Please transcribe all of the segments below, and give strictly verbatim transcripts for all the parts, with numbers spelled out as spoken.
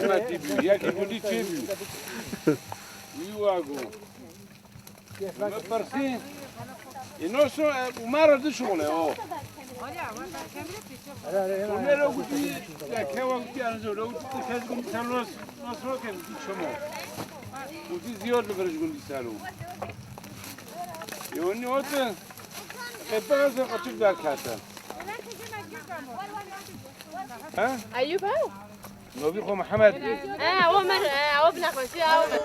Hikmetî bû, yekî gundî çê bû. Wî wa got. Me pirsî. Ê, no şo, e, û me re di şole, o. Û me re gotî, ya kewa gotî, anzo, re gotî, kes gundî ser nos, nos ro ke gotî çemo. Gotî ziyod li vir ji gundî ser o. Yo, ni ote, e, biraz da açık derkate. Ha? Eyüp, ha? Novî xwe Mihemed bê. Ha, o mer, ha, o bina xwe, ha, o mer.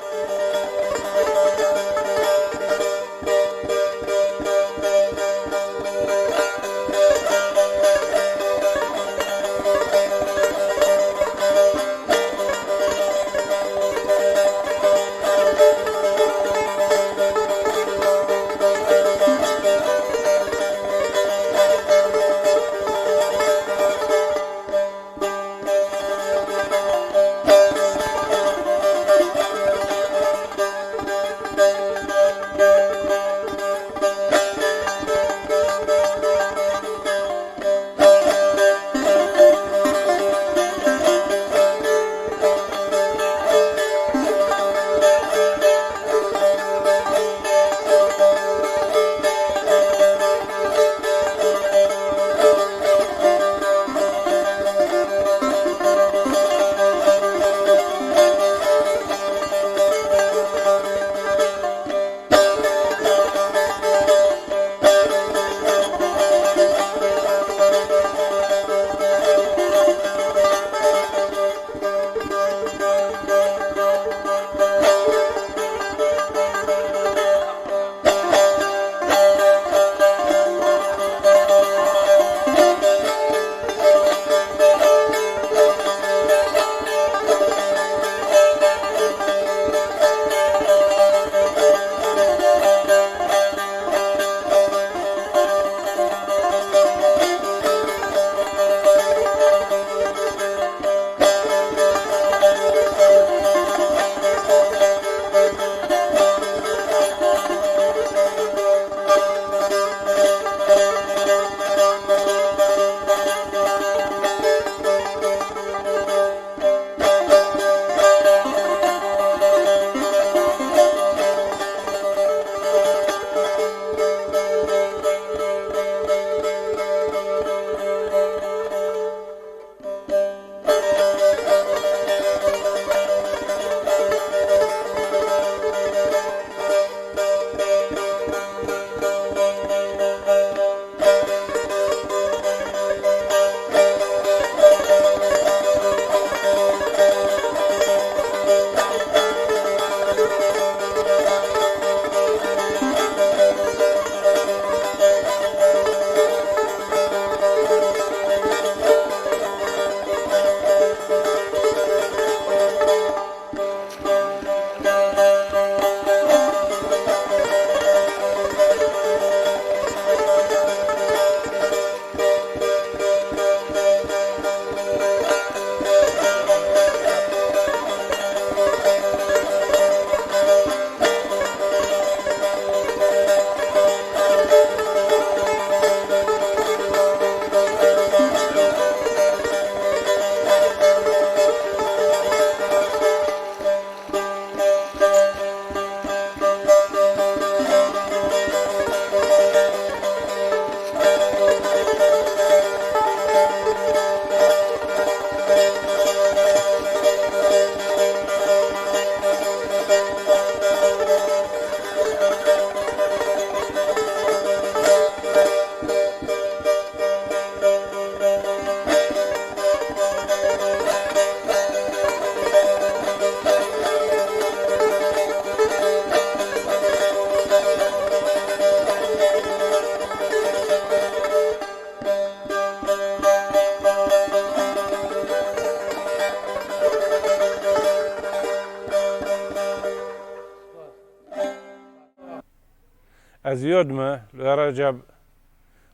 Ez yod me, li Receb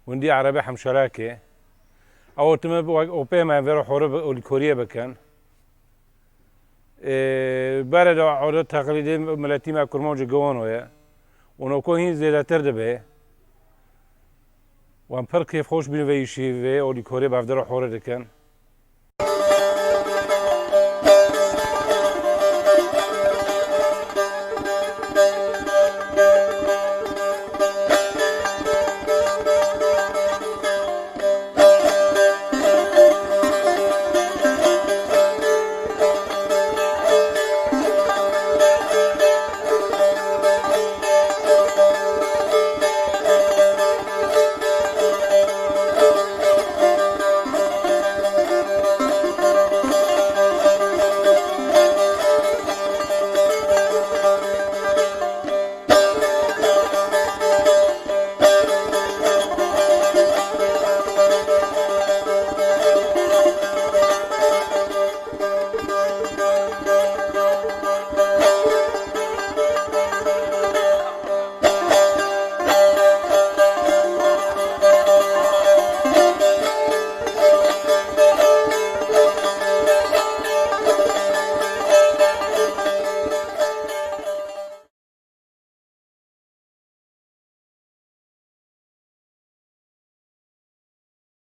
gundî Erebê Hemşerakê. Ew time bi wek opê me vêro hore bi, û li Koriyê bikin. Ê, bere de odet teqlîdê miletî me Kurmancê Giwano ye. Û noko hîn zêdetir dibe. Wan pir kêfxweş bîn vê îşî vê olîkorê bevdira hore dikin.